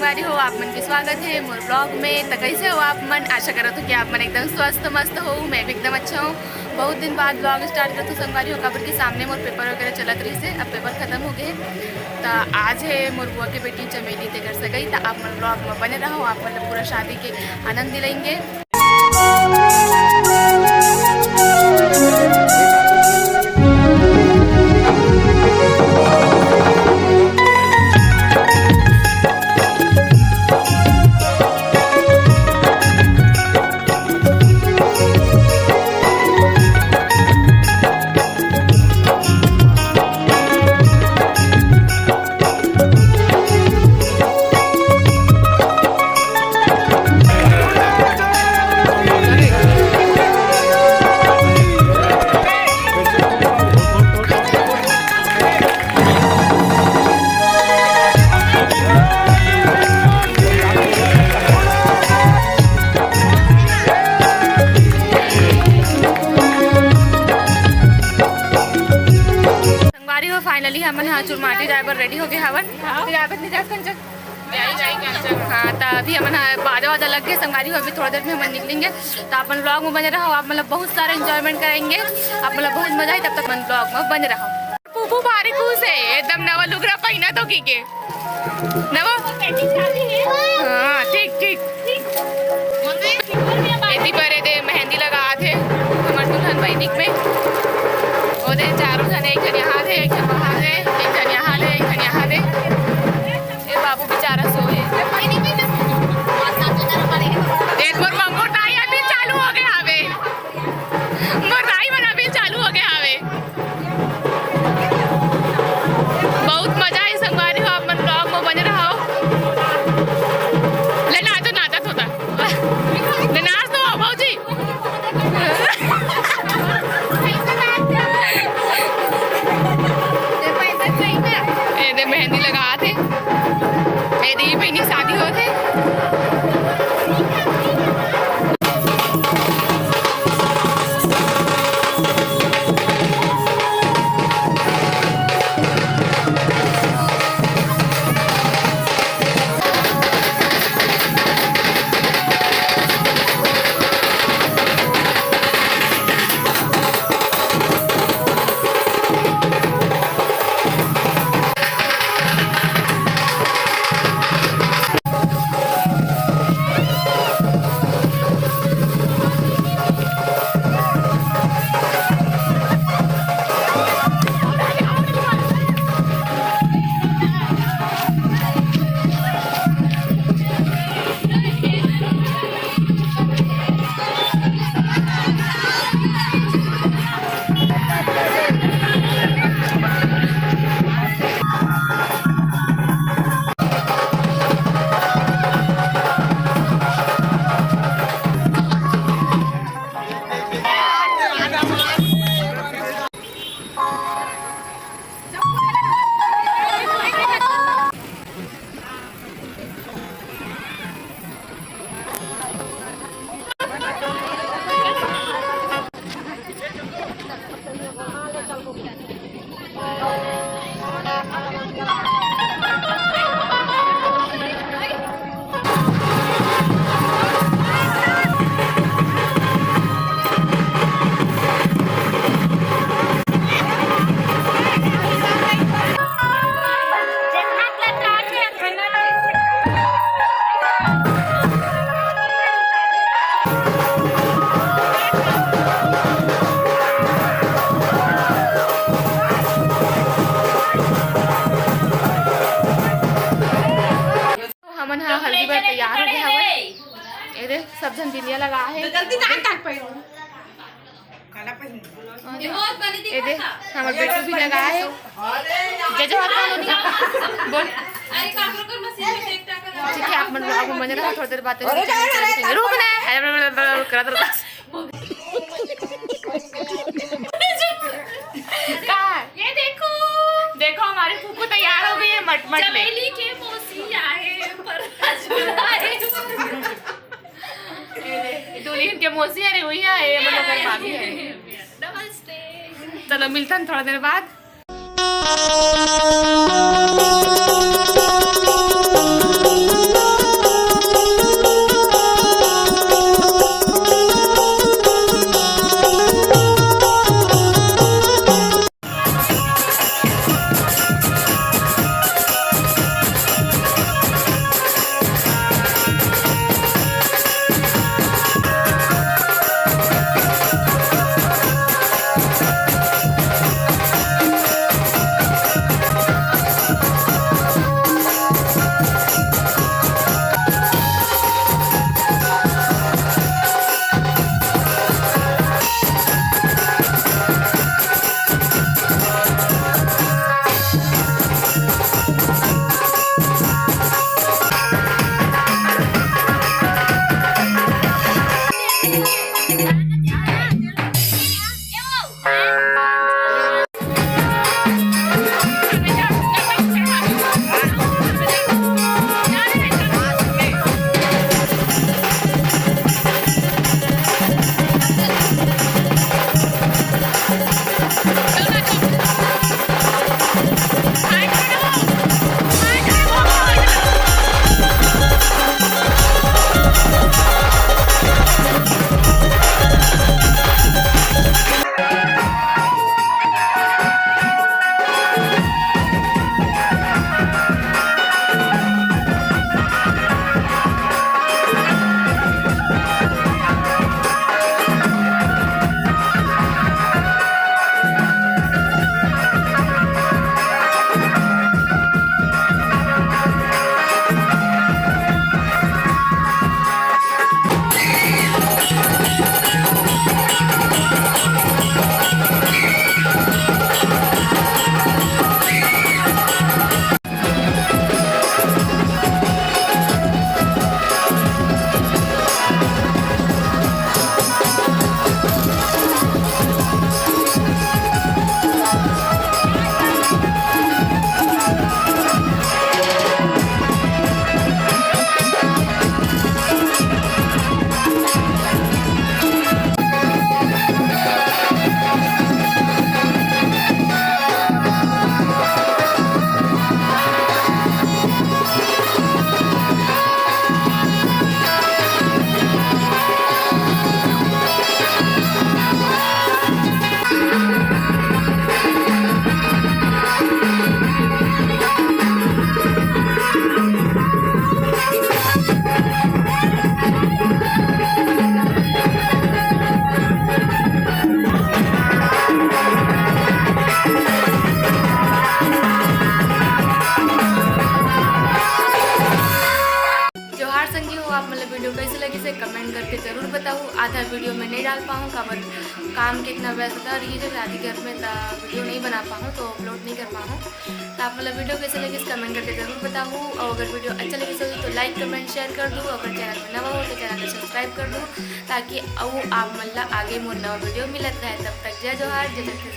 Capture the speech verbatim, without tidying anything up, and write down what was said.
संगवारी हो, आप मन के स्वागत हे मोर vlog में। त कैसे हो आप मन? आशा करत हो कि आप मन एकदम स्वस्थ मस्त हो। मैं भी एकदम अच्छा हूँ। बहुत दिन बाद vlog start करत हूँ संगवारी हो, काबर कि सामने मोर paper वगैरह चलत रहिस हे, अब paper खत्म हो गए। त आज हे मोर बुआ के बेटी चमेली तेकर सगाई। त आप मन vlog में बने रहो, आप मन ल पूरा शादी के आनंद दिलाएंगे। संगवारी हो, finally हमन ह चुरमाटी जाए बर ready हो गए हवन। फिर आप इतनी जात कंचन। हाँ, त अभी हमन ह बाजा वाजा लग गए संगवारी हो, अभी थोड़ा देर में हमन निकलेंगे। त अपन vlog में बने रहो, आप मतलब बहुत सारा enjoyment कराएंगे, आप मतलब बहुत मजा आए। तब तक अपन vlog में बने रहो। फूफू भारी खुश हे, एकदम नवा लुगरा पहिना तो की के। नवा? हाँ, ठीक, ठीक। एती पर एदे मेहंदी लगात हे हमर दुल्हन बहिनी में। ओदे चारों झन, एक झन यहाँ दे, एक झन वहाँ दे, एक झन यहाँ दे, एक झन यहाँ दे। ए बाबू बेचारा सोए। ए मोर, मोर दाई अभी चालू हो गए हवे। मोर दाई मन अभी चालू हो गए हवे। बहुत मजा आए संगवारी हो, अपन vlog में बने रहो। ले नाचो, नाचत होता। ले नाच तो भौजी। एदे मेहंदी लगात हे। एदे ही बहिनी शादी होत हे। हमन ह हल्दी बर तैयार हो गए हवन। ए दे, सब झन बिंदिया लगा हे। जल्दी काट, काट पहिरो। काला पहिन। ए दे, हमर बेटू भी लगा हे। जय जोहार, बोल। अरे, काकरो कर मशीन में देख टाका। ठीक है, आप मन vlog में बने रहो, थोड़ी देर बाद रुक ना। करत रहता। का? ये देखो, देखो, हमारी फूफू तैयार हो गई है मटमट में। चमेली के मौसी आए, पर झुलाए। दुल्हन के मौसी, अरे वही है, ये मतलब भाभी है। नमस्ते। चलो, मिलते हैं थोड़ा देर बाद। करके जरूर बताहू। आधा वीडियो में नहीं डाल पाहूँ, काबर काम के इतना व्यस्तता रही जो शादी घर में, त वीडियो नहीं बना पाहूँ, तो अपलोड नहीं कर पाहूँ। तो आप मन ला वीडियो कैसे लगिस, कमेंट करके जरूर बताहू। और अगर वीडियो अच्छा लगिस होही तो लाइक, कमेंट, शेयर कर दू। अगर चैनल में नवा हो तो चैनल को सब्सक्राइब कर दू, ताकि अउ आप मन ला आगे मोर नवा वीडियो मिलत रहे। तब तक जय जोहार, जय छत्तीसगढ़।